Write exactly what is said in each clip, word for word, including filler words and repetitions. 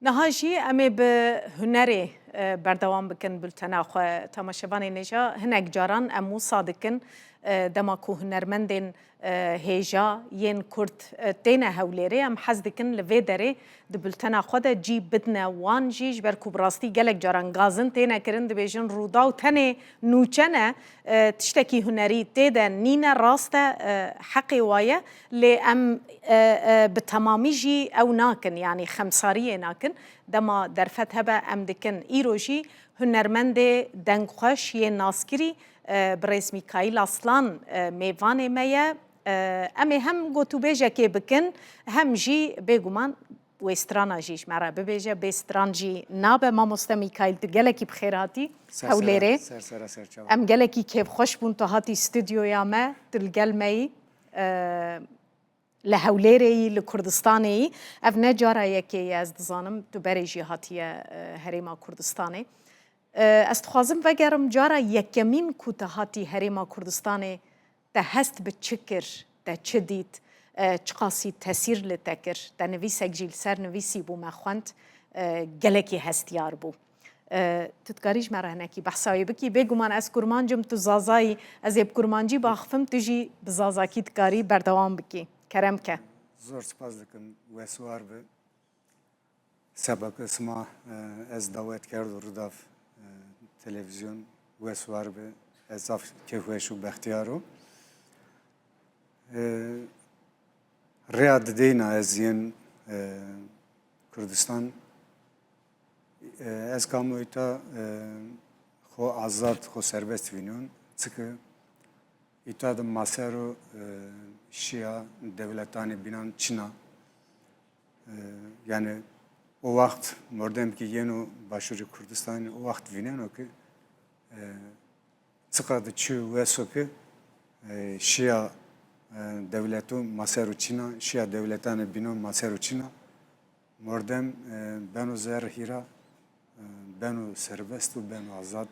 Niha jî em ê bi hunerê, e, berdewam bikin bultena xwe. Temaşevanên hêja, hinek caran em wisa dikin, e, dema ku hunermendên, e, hêja yên Kurd, e, têne Hewlêrê, em hez dikin li vê derê di bultena xwe de cî bidine wan jî, ji ber ku bi rastî gelek caran gazin têne kirin, dibêjin Rûdaw tenê nûçe ne, e, tiştekî hunerî tê de nîne, rast e, e, heqê wa ye, lê em, e, e, bi temamî jî ew nakin, yanî xemsariyê nakin. Dema derfet hebe em dikin. Îro jî hunermendê dengxweş yê naskirî, e, birêz Mîkaîl Aslan, e, mêvanê me ye. E, em ê hem gotûbêjekê bikin, hem jî bêguman wê strana jî ji me re bibêje. Bê stran jî nabe. Mamoste Mîkaîl, tu gelekî bi xêr hatî Hewlêrê. Ser sera ser çava. Em gelekî kêfxweş bûn tu hatî stûdyoya me, tu li gel me yî. E, li Hewlêrê yî, li Kurdistanê yî. Ev ne cara yekê ye, ez dizanim tu berê jî hatiye, e, Herêma Kurdistanê. E, ez dixwazim vegerim cara yekemîn ku te hatî Herêma Kurdistanê, te hest bi çi kir, te çi dît, e, çiqasî tesîr li te kir? Te nivîsek jî li ser nivîsî bû, me xwend, e, gelekî hestiyar bû. E, tu dikarî ji me re hinekî behsa wê bikî? Bêguman ez kurmanc im, tu zaza yî, ez ê bi kurmancî biaxifim, tu jî bi zazakî dikarî berdewam bikî. Kerem ke. Zor spas dikim, wes û war be. Seba ke sima, e, ez dawet kerdo Rûdaw, e, televîzyon, wes û war be. Ez zaf kêfweş û bextiyar im. E, rêya dideyna ez yên, e, Kurdistan, e, ez kamoyî ta, e, xwe azad, xwe serbest vînon. Çike îta di masero, e, şiya dewletanê bînan çin a. E, yani o waxt mordem ki yeno Başûrê Kurdistanê o waxt vîneno ki, e, çiqa di çi weso ki, e, şiya, e, dewleto masero çin a, şiya dewletanê bînan masero çin a. Mordem, e, beno zer hîra, e, beno serbest û beno azad.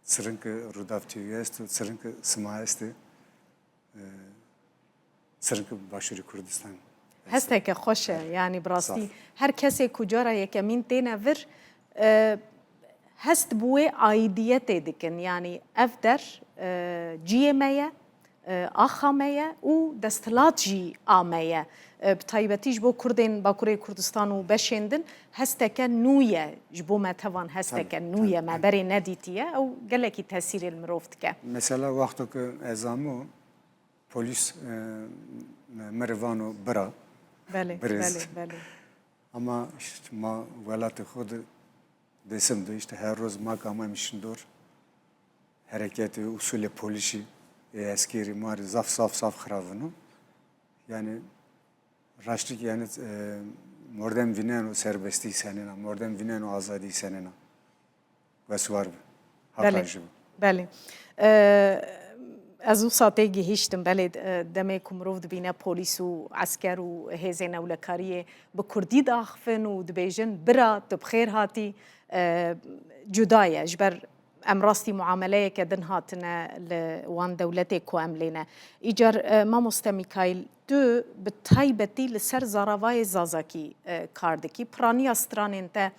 Çirinki Rûdaw T V esto, çirinki sima este, e, çirinki Başûrê Kurdistan este. Hesteke xweş e, yanî bi rastî. Zaf. Her kesê ku cara yekemîn têne vir, e, hest bi wê aîdiyetê dikin. Yanî ev der, e, ciyê me ye, e, axa me ye û desthilat jî a me ye. E, bi taybetî ji bo Kurdên Bakurê Kurdistan û beşên din hesteke nû ye. Ji bo me tevan hesteke Tabii, nû ye, tabii, me evet. berê nedîtiye. Ew gelekî tesîrê li mirov dike. Mesela wexto ku ez amo, polîs, e, me, me re vano bira, Belê, birêz. belê, belê. Ama işte ma welatê xwe de Dêrsim de işte her roz ma kamaymış dor. Hereketê, usulê polîsî, ê eskerî ma rê zaf, zaf, zaf xirab vino. Yani raştik yani, e, mordem vîneno serbestî senena, mordem vîneno azadî senena. Wes û war be. Haka Belê. ji bo. Belê. E, ez wisa tê gihîştim, belê, e, demê ku mirov dibîne polîs û esker û hêzên ewlekariyê bi kurdî diaxifin û dibêjin, bira, tu bi xêr hatî, e, cuda ye. Ji ber em rastî muameleyeke din hatine li wan dewletê ku em lê ne. Îcar, e, mamoste Mîkaîl, tu bi taybetî li ser zaravayê zazakî, e, kar dikî. Piraniya stranên te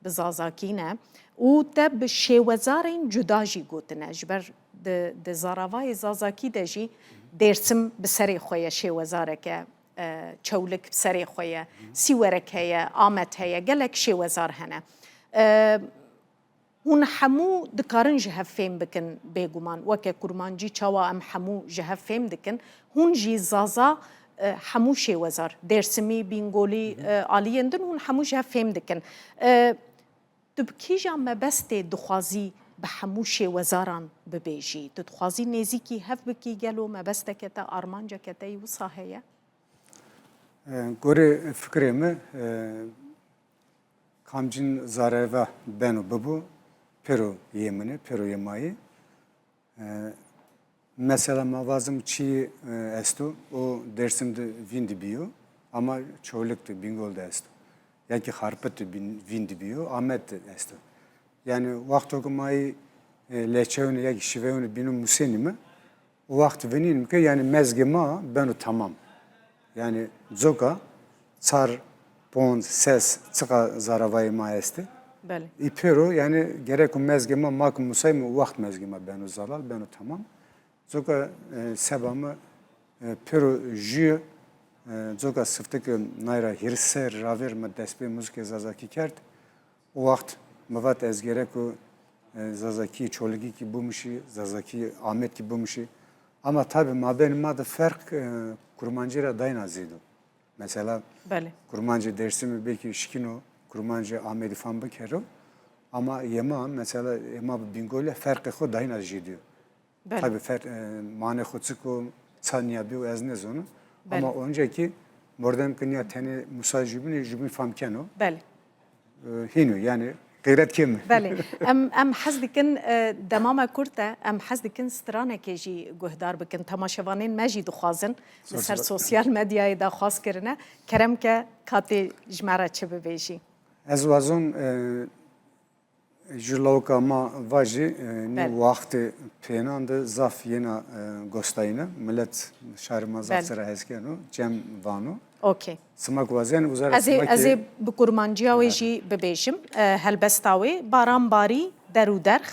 bi zazakî ne û te bi şêwezarên cuda jî gotine. Ji ber di, di zaravayê zazakî de jî Dêrsim bi serê xwe ye şêwezareke, e, Çewlik bi serê xwe ye, Sîwerek heye, Amed heye, gelek şêwezar hene. E, Hûn hemû dikarin ji hev fêm bikin, bêguman. Weke kurmancî çawa em hemû ji hev fêm dikin, hûn jî zaza, e, hemû şêwezar, dêrsimî, bîngolî, Hı hı. e, aliyên din hûn hemû ji hev fêm dikin. E, tu bi kîjan mebestê dixwazî bi hemû şêwezaran bibêjî? Tu dixwazî nêzîkî hev bikî gelo, mebesteke te, armanceke te yî wisa heye? E, gorê fikrê min, e, kamcîn zareve beno bibo, pêro yê min e, pêro yê ma yê. E, mesela ma vazim çî, e, esto, o Dêrsim de vîn de bîyo, ama Çewlik de, Bîngol de esto. Ya ki Xarpit de bîn-, vîn de bîyo, Amed de esto. Yani wexto ku ma yî, e, lehçeyûnê ya ki şiveyûnê bîno musênî me, O wext vinînim ke, yani mezgê ma beno tamam. Yani coka çar pond, ses, çiqa zaravayê ma estê. Belê. Î pêro, yani gerek û mezgê ma, ma ku musayî me, wext mezgê ma beno zelal, beno tamam. Coka, e, seba me, e, pêro jû ye, e, coka siftik nayra hîris serî ravêr me destpê muzikê zazakî kerd. O wext me vat ez gerek û, e, zazakî Çoligî kî bimişî, zazakî Amed kî bimişî. Ama tabi mabên ma de ferq, e, kurmancî ra dayna zêdo. Mesela Belê. kurmancê Dêrsimî belkî şikîno, kurmancê Amedî fam bikero. Ama yê ma, mesela yê ma bi Bîngolî ferqê xo dayna jî diyo. Belê. Tabi fer-, e, manê xo çik o, ça nîya bîyo ez nêzano. Belê. Ama oncekî mordem ki nîya tenê musayî jubînê, jubîn fam keno. Belê. E, hîno, yani qeyret kêm e. Belê. Em, em hez dikin, e, dema me kurt e, em hez dikin stranekê jî guhdar bikin. Temaşevanên me jî dixwazin. Li Zor ser zor. sosyal medyayê de xwaz kirine. Kerem ke katê ji me re çi bibêjî. Ez wazom, e, ji lawika ma vajî, e, nî Belê. wextê pênan de zaf yena, e, gostayîne. Milet şarê ma zaf Belê. sera hez keno, cem vano. Okey. Sima ku wazên, uza ra Ez ê, sima ez ki ê bi kurmancîya wê Belê. jî bibêjim. E, helbesta wê, baran barî, der û derx,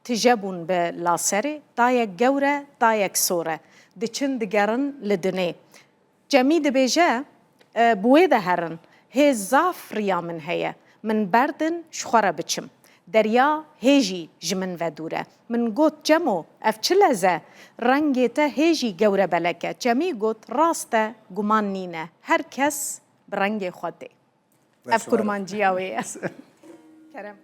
tije bûn bi laserê, dayek gewr e, dayek sor e. Diçin digerin li dinê. Cemî dibêje, e, bi wê de herin, hê zaf riya min heye, min berdin ji xwe re biçim. Derya hê jî ji min ve dûr e. Min got, Cemo, ev çi lez e? Rengê te hê jî gewre belek e. Cemî got, Rast e, guman nîne. Her kes bi rengê xwe tê. Ev Beş var. kurmanciya wê ye. Kerem.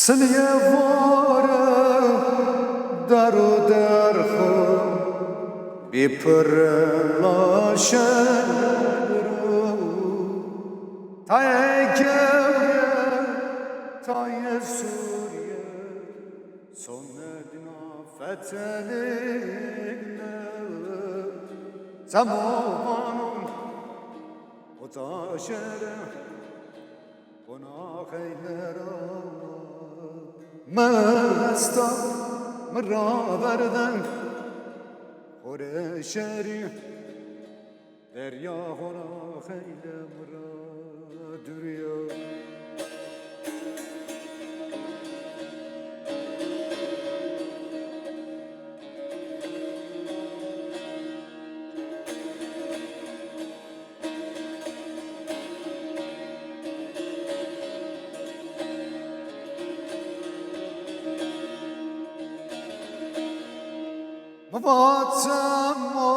Siliyê vore der û derxo bî pir laşe biro. Tayê gewre, tayê sûriye, sonedina fetelîne. Zemovanon û taşere Qonaqeylera me esta, mi raverde xore şerî, derya qonaqeyle mi ra duriya. Mıvatsemo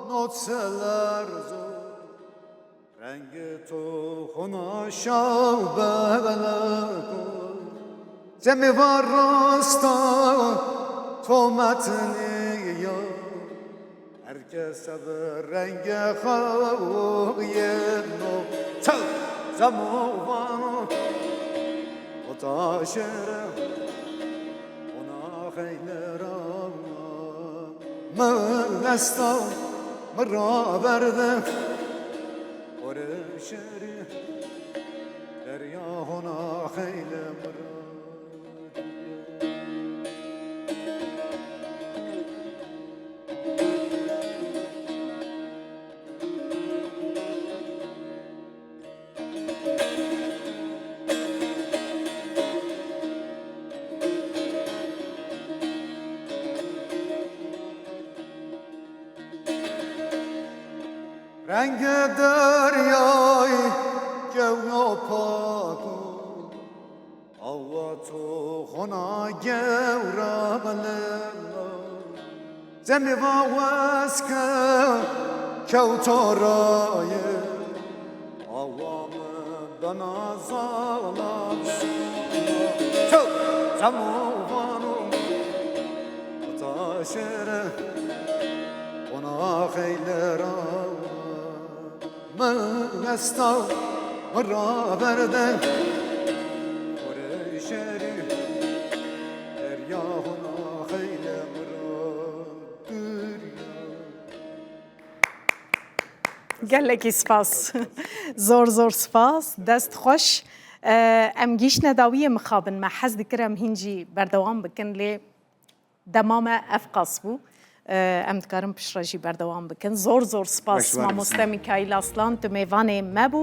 noceler zor, rengê to xona şaw beleko. Cemê va rasta to metiniya. Her kes bi rengê xwe yeno. Çew zemovano û taşere qonaxeylera. Min esta, min raverde. Xore şerî derya hona xeyle min ra. Rengê deryayê kewna pak o. Awa to xona gewra bela. Cemê va wes ke kewta raye. Awa min bena zala. Çew zemovano taşere qona xeyle ra. Min esta, min raverde. Xore şerî derya hona xeyle. Gelekî spas. Zor zor spas. Dest xweş. Em gihîştine dawiyê mixabin, me hez dikir em hîn jî berdewam bikin, lê dema me ev qas bû. Em dikarin piştre jî berdewam bikin. Zor zor spas. Mamoste Mikaîl Aslan, tu mêvanê me bû.